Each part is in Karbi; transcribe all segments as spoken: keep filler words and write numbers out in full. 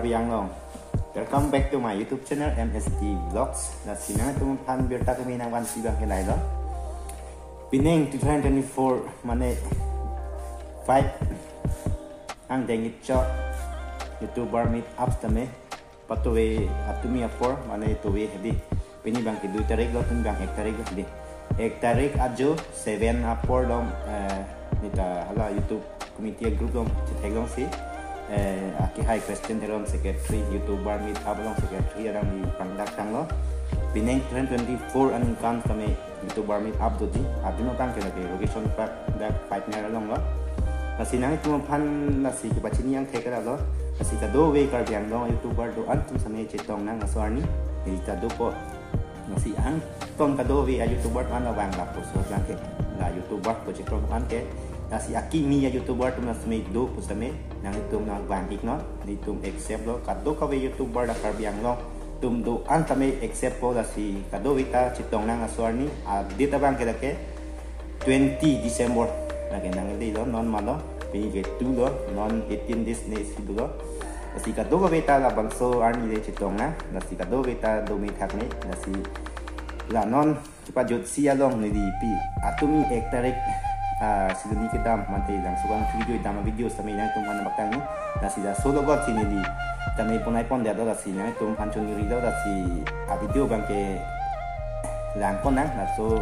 Karbi Anglong. Welcome back to my YouTube channel M S D Vlogs. Lasi nangtumphan birta kami nangvansi abang ke lailo. Pining two thousand twenty-four mane five angdeng icho YouTuber meet up tame patuve atumi apor mane tuve hedi. Pini abang ke dui tarik lo, tumi abang ek tarik lo hedi. Ek tarik ajo seven apor along, eh, neta hala YouTube committee group along chetheklongsi, eh, akehai Christian Theron secretary, YouTuber meet up along secretary alangli pangdak tanglo. Pining two thousand twenty-four aningkan tame YouTuber meet up doji. Adim abang ke lake Vocation Park dak partner along lo. Lasi nangtumphan lasi kepachini angthek lo. Lasi kadokave Karbi Anglong YouTuber do-an atum same chetong nang laso arni. Neli ta dopo. Lasi angton kadokave a-YouTuber an abang lapuson abang ke. La YouTuber pu chetong an ke. Lasi akimi a-YouTuber atum same do pu same nangtum nangvang-iknon. Nelitum accept lo. Kadokave YouTuber la Karbi Anglong atum do-an tame accept po, lasi kadokave ta chetong nang laso arni. Adate abang ke lake twenty December. Lake nangdilo, non malo, pini ke two lo, non eighteen days ne si dolo. Lasi kadokave ta labangso arni le chetong nang, lasi kadokave ta do me thak ne, lasi la non kepajutsi along neli pi atumi ek tarik, ah, Siloni kedam mate Langsokan video dam video same nangtumphan nangpaklangji. Lasi laso logot si neli tame ponai pon dia do, lasi nangtumphan choniri do, lasi a-video abang ke langpon nang, laso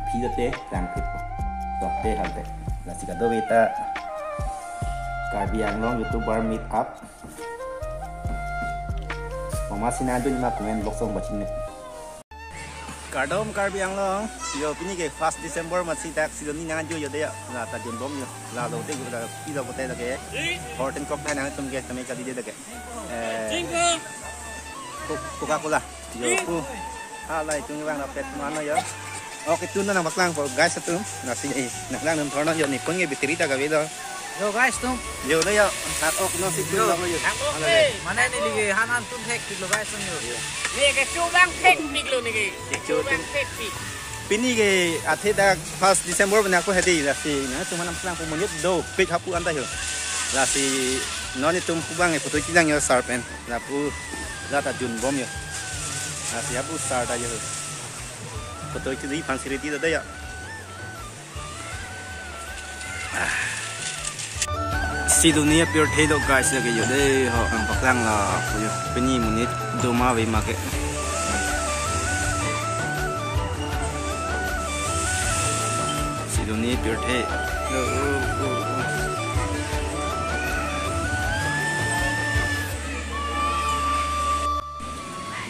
aphi dote langphit po. Dokte halte. Lasi kadokave ta Karbi Anglong YouTuber meet up. Mama sina dun ma comment box along pachini. Kardom Karbi Anglong. Yo, pini ke first December amatsi dak Siloni nangjo yo de ya. La ta junbom yo. La lote gula pilo kote lake. Horten kok thai nangtum ke tame kali de lake. Eh, Co-, Coca-Cola. Yo pu. Halai tung bang rapet mano yo. Oke, tun nangpaklang po guys atum. Lasi, eh, nanglang nang thorna yo, ni phone ke battery ta kave lo. Yo guys atum. Yo lo yo. Hak ok no si pin lo yo. Hak ok. Mane neli ke han han tun thekpiklo guys atum yo. Neli ke chubang thekpiklo neli ke. Chubang thekpik. Pini ke athe dak first December bana ko hedi, lasi nangtum aphan nangpaklang po, monit dopik hapu anta yo. Lasi non itum kubang e photo chelang yo sharp en. Lapu la ta junbom yo. Lasi hapu sar ta yo. Photo cheli aphan siriti ta ya. Siloni apirthe lo guys, lake yo de ho, nangpaklang lapu yo. Pini monit do ma ave ma ke. Siloni apirthe.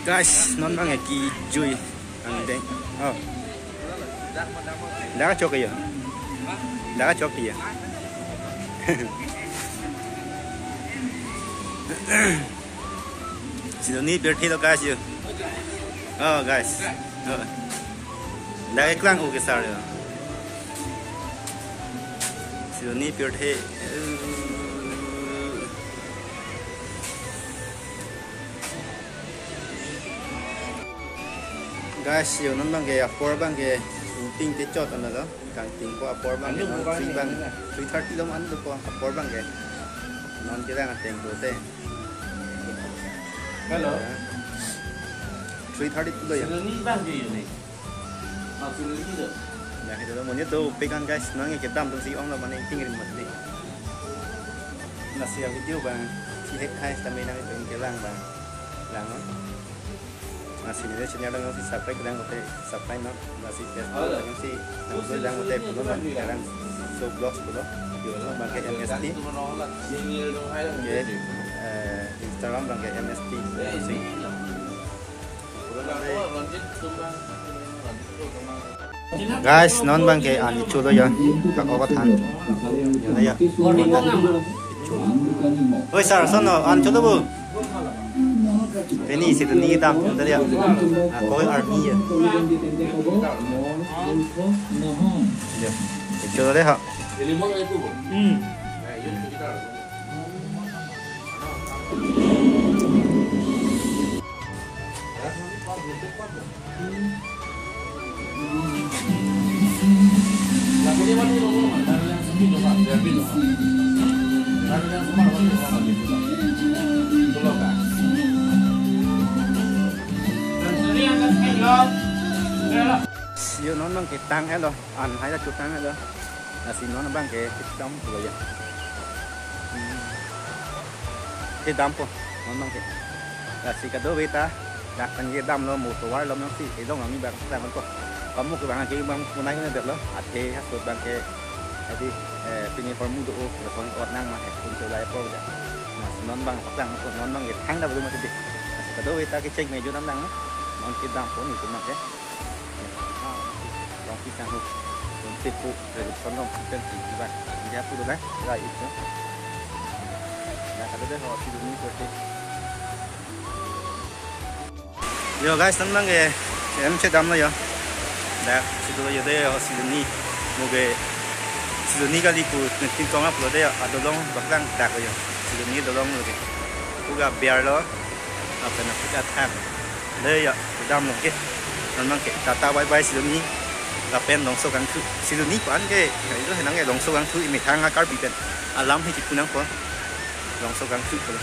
Guys, non abang ke kejui angdeng. Oh. Dak chok ya. Dak chok ya. Siloni apirthe lo guys yo. Oh guys. Oh. Dak keklang ko kesar yo. Siloni apirthe. Guys, yo non abang ke apor abang ke ting te chot ana lo. Kangting ko apor abang ke non three abang, three thirty lo man lo ko apor abang ke. Non ke lang ateng dote. Hello. Three thirty two lo ya. Siloni abang ke yo ni. Ah, Siloni lo. Ya, itu lo, monit dopik an guys, nang kedam atum si ong lo mane tingrin mat di. Lasi a-video abang si hek hai sitame nangtum kelang abang. Lang. Lasi neli channel along si subscribe lang kote subscribe non. Lasi Facebook along si nang lang kote follow non. Sekarang so vlogs follow. YouTube abang ke M S T. Oke, eh, Instagram abang ke M S T. Lasi guys, non abang ke an ichu lo ya. Ka ko than. Ya, ya. Oi, sir, sono, an chu lo bu. Pini Siloni dam tu tadi ya. Ah, ko army ya. Ya. Ichu lo de ha. Hmm. Yo, non abang ke tang-etlo, an hai ta chotang-etlo. Lasi non abang ke kedam pulo ya. Hmm. Kedampo, non abang ke. Lasi kadokave ta dak pen kedamlo, mo tovar lom nangsi, edong ami bang tang ko. Kamu ke bang ke bang punai na delo, athe ha sot bang ke, adi, eh, pini hormu do o, lo kon ko nang ma he, kun to lai po ja. Lasi non abang paklang ko, non abang ke thangta belum mati dei. Lasi kadokave ta kecheng mejo dam nang, non kedampo ni tu ma ke. Ah, Rongpi Sangho, Rongpi Pu, Rongpi Sangho, Rongpi Pu, Rongpi Pu, Rongpi Pu, Rongpi Pu. Ya, itu dei, ho, Siloni, Rongpi. Yo, guys, non abang ke, em chedamlo yo. Dak, si dolo yo dei, ho, Siloni, mo ke, Siloni kali pu, tin tong aplo dei, adolong, paklang dak yo. Siloni dolong lo dei. Puga biar lo, apa na puga thang. Dei ya, kedamlo ke. Non abang ke, tata bye bye Siloni. Lapen Longso Kangthu. Siloni pu-an ke, ya, itu henang ke Longso Kangthu, imethang a Karbi pen. Alam he chipu nangpo. Longso Kangthu pulo.